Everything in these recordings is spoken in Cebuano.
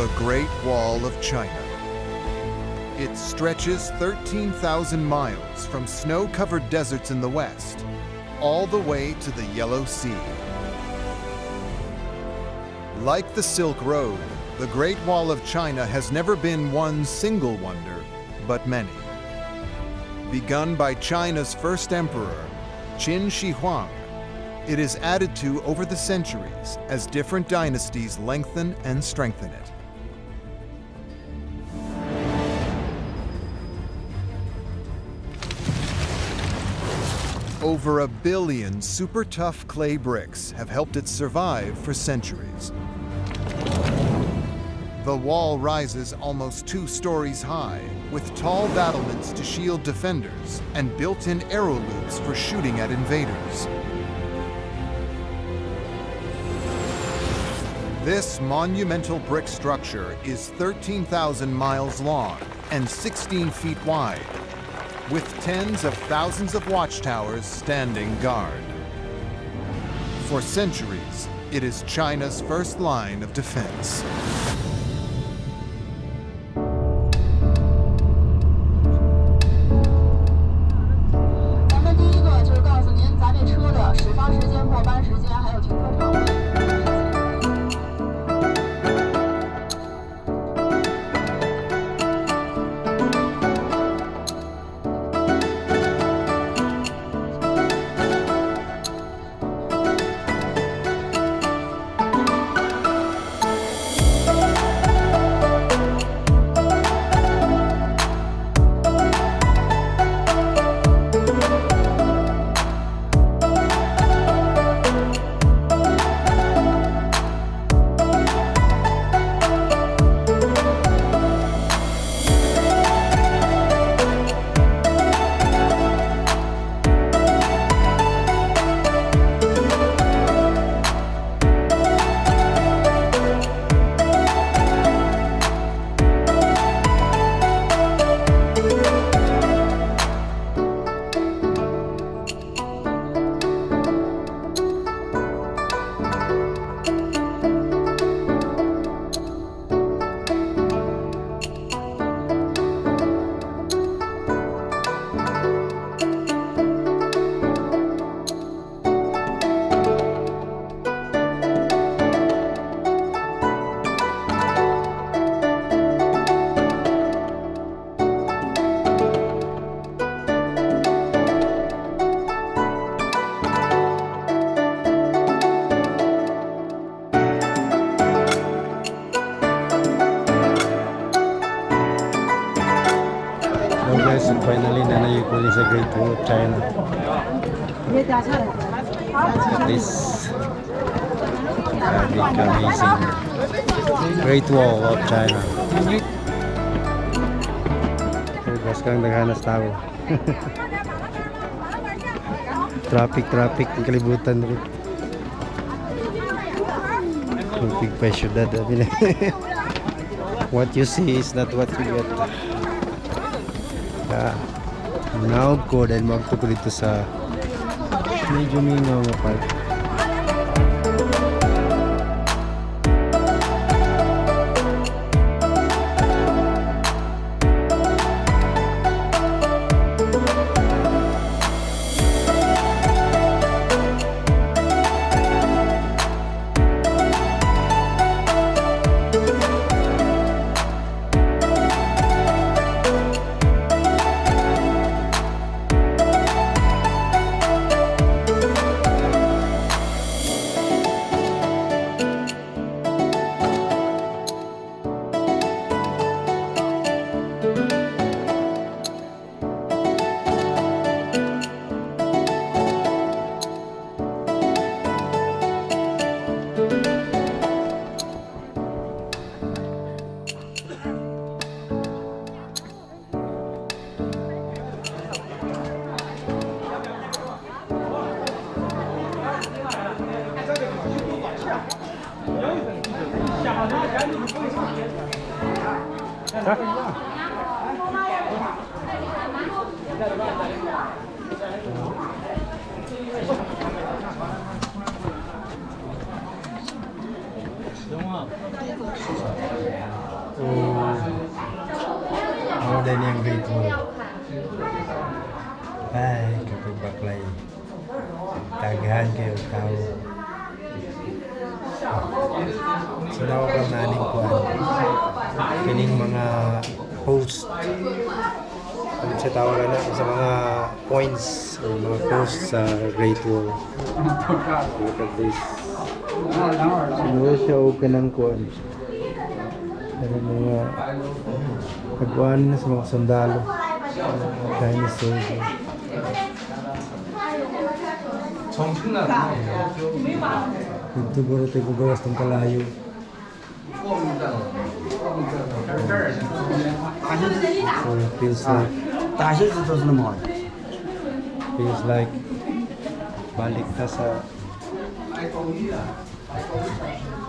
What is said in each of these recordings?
The Great Wall of China. It stretches 13,000 miles from snow covered deserts in the west all the way to the Yellow Sea. Like the Silk Road, the Great Wall of China has never been one single wonder, but many. Begun by China's first emperor, Qin Shi Huang, it is added to over the centuries as different dynasties lengthen and strengthen it. Over a billion super tough clay bricks have helped it survive for centuries. The wall rises almost 2 stories high, with tall battlements to shield defenders and built in arrow loops for shooting at invaders. This monumental brick structure is 13,000 miles long and 16 feet wide, with tens of thousands of watchtowers standing guard. For centuries, it is China's first line of defense. 咱们第一个就是告诉您，咱这车的始发时间、末班时间，还有停车场位。 So guys, finally nanayo ko sa Great Wall of China. This big amazing Great Wall of China. So guys, kang naghanas tao. Traffic, traffic, ang kalibutan rin. Big pa syudad. What you see is not what you get. Yeah. Naog ko dahil magto ko dito sa medyo mingaw nga part. So, mao din yung Great Wall. Ay, kapag baklay. Daghan kayo tao. So, nawa ka naning kuan. Kining mga post. Ano siya tawag na sa mga points or mga posts sa Great Wall. Look at this. Siguro siya og kanang kuan. Ano mga pagkuan na sa mga sundalo. Chinese soldier. Dito guro tayo gugawas ng kalayo. So it feels like 大些子都是那么好的。 feels like balik ta sa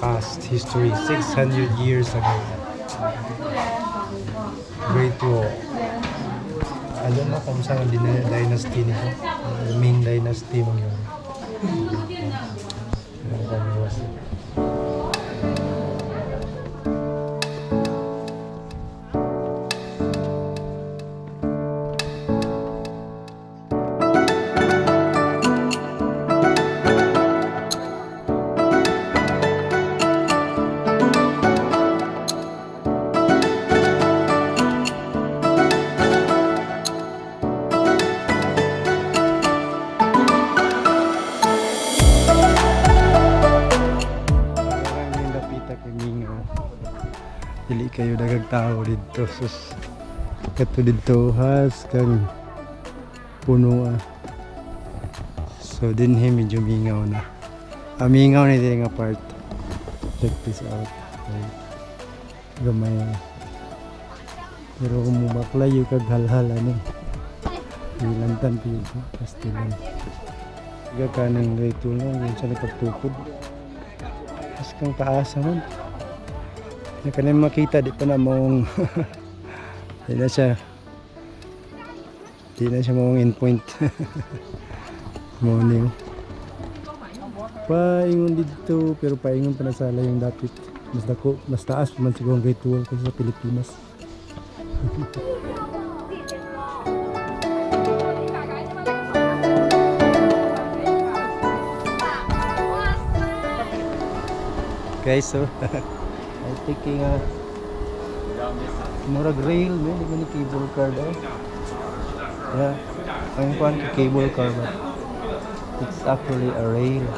past history 600 years ago. Great Wall. I don't know kung saan ang dynasty nito. The Ming Dynasty man yun. Ano kami was. Parang yung dapita kay mingaw. Dili kayo daghang tao dito. Sus. Kato dito has kang puno ah. So dinhi medyo mingaw na. Ah, mingaw na din nga part. Check this out. Ay, gamay. Pero kung mubaklay yung kag halhal ani. Ilantan piyo. Pastilan. Iga ka ng Great Wall no? Yun siya nagpagtukod. Mas kang taas naman. Hindi ka na makita, di pa na mong di na siya. Di na siya mong endpoint. Morning. Paingon dito, pero paingon pa na sa yung dapit. Mas dako, mas taas pa man siguro ang Great Wall kaysa sa Pilipinas. Guys, so I taking a murag rail, man, di ba ni cable car daw? Yeah, ang kuan cable car but it's actually a rail.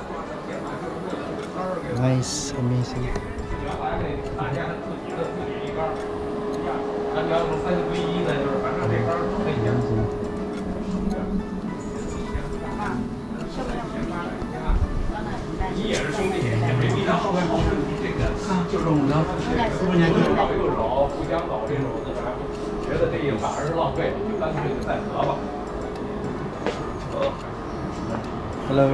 Nice, amazing. Amazing. 右手互相走这种的，觉得这一反而是浪费，就干脆就再合吧。 Hello.